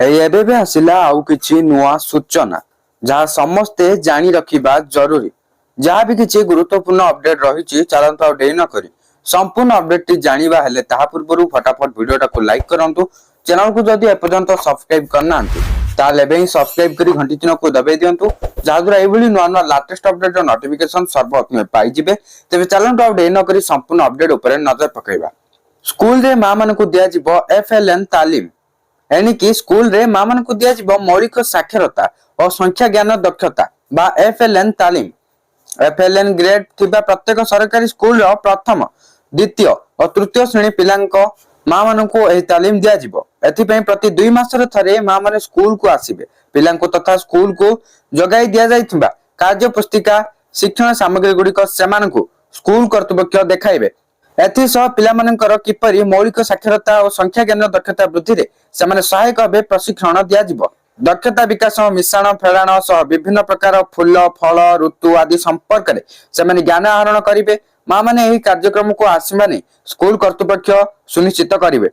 ଏଇ ଏବେ ଏବେ ଆସିଲା ଆଉ କିଛି ନୂଆ ସୂଚନା, ଯାହା ସମସ୍ତେ ଜାଣି ରଖିବା ଜରୁରୀ। ଯାହା ବି କିଛି ଗୁରୁତ୍ୱପୂର୍ଣ୍ଣ ଅପଡେଟ ରହିଛି, ଚାଲନ୍ତୁ ଆଉ ଡେରି ନ କରି ସମ୍ପୂର୍ଣ୍ଣ ଅପଡେଟଟି ଜାଣିବା। ହେଲେ ତାହା ପୂର୍ବରୁ ଫଟାଫଟ ଭିଡିଓଟାକୁ ଲାଇକ୍ କରନ୍ତୁ। ଚ୍ୟାନେଲକୁ ଯଦି ଏପର୍ଯ୍ୟନ୍ତ ସବସ୍କ୍ରାଇବ କରିନାହାନ୍ତି, ତାହେଲେ ଏବେ ହିଁ ସବସ୍କ୍ରାଇବ କରି ଘଣ୍ଟି ଚିହ୍ନକୁ ଦବାଇ ଦିଅନ୍ତୁ, ଯାହାଦ୍ୱାରା ଏଇଭଳି ନୂଆ ନୂଆ ଲାଟେଷ୍ଟ ଅପଡେଟର ନୋଟିଫିକେସନ ସର୍ବପ୍ରଥମେ ପାଇଯିବେ। ତେବେ ଚାଲନ୍ତୁ ଆଉ ଡେରି ନ କରି ସମ୍ପୂର୍ଣ୍ଣ ଅପଡେଟ ଉପରେ ନଜର ପକାଇବା। ସ୍କୁଲରେ ମା ମାନଙ୍କୁ ଦିଆଯିବ ଏଫଏଲଏନ ତାଲିମ। ଏଣିକି ସ୍କୁଲରେ ମା ମାନଙ୍କୁ ଦିଆଯିବ ମୌଳିକ ସାକ୍ଷରତା ଓ ସଂଖ୍ୟା ଜ୍ଞାନ ଦକ୍ଷତା ବା ଏଫଏଲଏନ ତାଲିମ। ଏଫଏଲଏନ ଗ୍ରେଡ ଥିବା ପ୍ରତ୍ୟେକ ସରକାରୀ ସ୍କୁଲର ପ୍ରଥମ, ଦ୍ୱିତୀୟ ଓ ତୃତୀୟ ଶ୍ରେଣୀ ପିଲାଙ୍କ ମା ମାନଙ୍କୁ ଏହି ତାଲିମ ଦିଆଯିବ। ଏଥିପାଇଁ ପ୍ରତି 2 ମାସରେ ଥରେ ମା ମାନେ ସ୍କୁଲକୁ ଆସିବେ। ପିଲାଙ୍କୁ ତଥା ସ୍କୁଲକୁ ଯୋଗାଇ ଦିଆଯାଇଥିବା କାର୍ଯ୍ୟ ପୁସ୍ତିକା, ଶିକ୍ଷଣ ସାମଗ୍ରୀ ଗୁଡିକ ସେମାନଙ୍କୁ ସ୍କୁଲ କର୍ତ୍ତୃପକ୍ଷ ଦେଖାଇବେ। ଏଥିସହ ପିଲାମାନଙ୍କର କିପରି ମୌଳିକ ସାକ୍ଷରତା ଓ ସଂଖ୍ୟା ଜ୍ଞାନ ଦକ୍ଷତା ବୃଦ୍ଧିରେ ସେମାନେ ସହାୟକ ହେବେ, ପ୍ରଶିକ୍ଷଣ ଦିଆଯିବ। ଦକ୍ଷତା ବିକାଶ, ମିଶାଣ ଫେଡ଼ାଣ ସହ ବିଭିନ୍ନ ପ୍ରକାର ଫୁଲ, ଫଳ, ଋତୁ ଆଦି ସମ୍ପର୍କରେ ସେମାନେ ଜ୍ଞାନ ଆହରଣ କରିବେ। ମା ମାନେ ଏହି କାର୍ଯ୍ୟକ୍ରମକୁ ଆସିବା ନେଇ ସ୍କୁଲ କର୍ତ୍ତୃପକ୍ଷ ସୁନିଶ୍ଚିତ କରିବେ।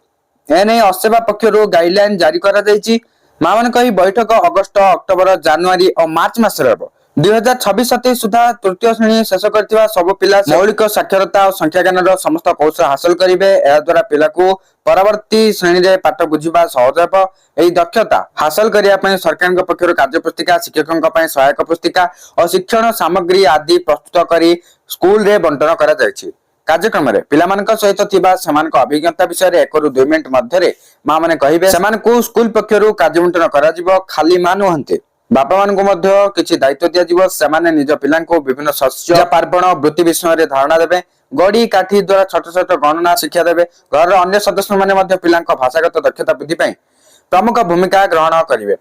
ଏନେଇ ଅସେପା ପକ୍ଷରୁ ଗାଇଡଲାଇନ ଜାରି କରାଯାଇଛି। ମା ମାନଙ୍କ ଏହି ବୈଠକ ଅଗଷ୍ଟ, ଅକ୍ଟୋବର, ଜାନୁଆରୀ ଓ ମାର୍ଚ୍ଚ ମାସରେ ହେବ। 2026-27 ସୁଦ୍ଧା ତୃତୀୟ ଶ୍ରେଣୀ ଶେଷ କରିଥିବା ସବୁ ପିଲା ମୌଳିକ ସାକ୍ଷରତା ଓ ସଂଖ୍ୟା ଜ୍ଞାନର ସମସ୍ତ କୌଶଳ ହାସଲ କରିବେ। ଏହାଦ୍ୱାରା ପିଲାକୁ ପରବର୍ତ୍ତୀ ଶ୍ରେଣୀରେ ପାଠ ବୁଝିବା ସହଜ ହେବ। ଏହି ଦକ୍ଷତା ହାସଲ କରିବା ପାଇଁ ସରକାରଙ୍କ ପକ୍ଷରୁ କାର୍ଯ୍ୟ ପୁସ୍ତିକା, ଶିକ୍ଷକଙ୍କ ପାଇଁ ସହାୟକ ପୁସ୍ତିକା ଓ ଶିକ୍ଷଣ ସାମଗ୍ରୀ ଆଦି ପ୍ରସ୍ତୁତ କରି ସ୍କୁଲରେ ବଣ୍ଟନ କରାଯାଇଛି। କାର୍ଯ୍ୟକ୍ରମରେ ପିଲାମାନଙ୍କ ସହିତ ଥିବା ସେମାନଙ୍କ ଅଭିଜ୍ଞତା ବିଷୟରେ 1ରୁ 2 ମିନିଟ ମଧ୍ୟରେ ମା ମାନେ କହିବେ। ସେମାନଙ୍କୁ ସ୍କୁଲ ପକ୍ଷରୁ କାର୍ଯ୍ୟ ବଣ୍ଟନ କରାଯିବ। ଖାଲି ମା ନୁହନ୍ତି, ବାପା ମାନଙ୍କୁ ମଧ୍ୟ କିଛି ଦାୟିତ୍ୱ ଦିଆଯିବ। ସେମାନେ ନିଜ ପିଲାଙ୍କୁ ବିଭିନ୍ନ ଶସ୍ୟ, ପାର୍ବଣ, ବୃତ୍ତି ବିଷୟରେ ଧାରଣା ଦେବେ। ଗଡି କାଠି ଦ୍ୱାରା ଛୋଟ ଛୋଟ ଗଣନା ଶିକ୍ଷା ଦେବେ। ଘରର ଅନ୍ୟ ସଦସ୍ୟମାନେ ମଧ୍ୟ ପିଲାଙ୍କ ଭାଷାଗତ ଦକ୍ଷତା ବୃଦ୍ଧି ପାଇଁ ପ୍ରମୁଖ ଭୂମିକା ଗ୍ରହଣ କରିବେ।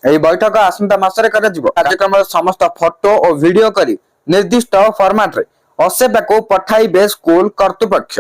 ଏହି ବୈଠକ ଆସନ୍ତା ମାସରେ କରାଯିବ। କାର୍ଯ୍ୟକ୍ରମର ସମସ୍ତ ଫଟୋ ଓ ଭିଡିଓ କରି ନିର୍ଦ୍ଦିଷ୍ଟ ଫର୍ମାଟରେ ଅସେପାକୁ ପଠାଇବେ ସ୍କୁଲ କର୍ତ୍ତୃପକ୍ଷ।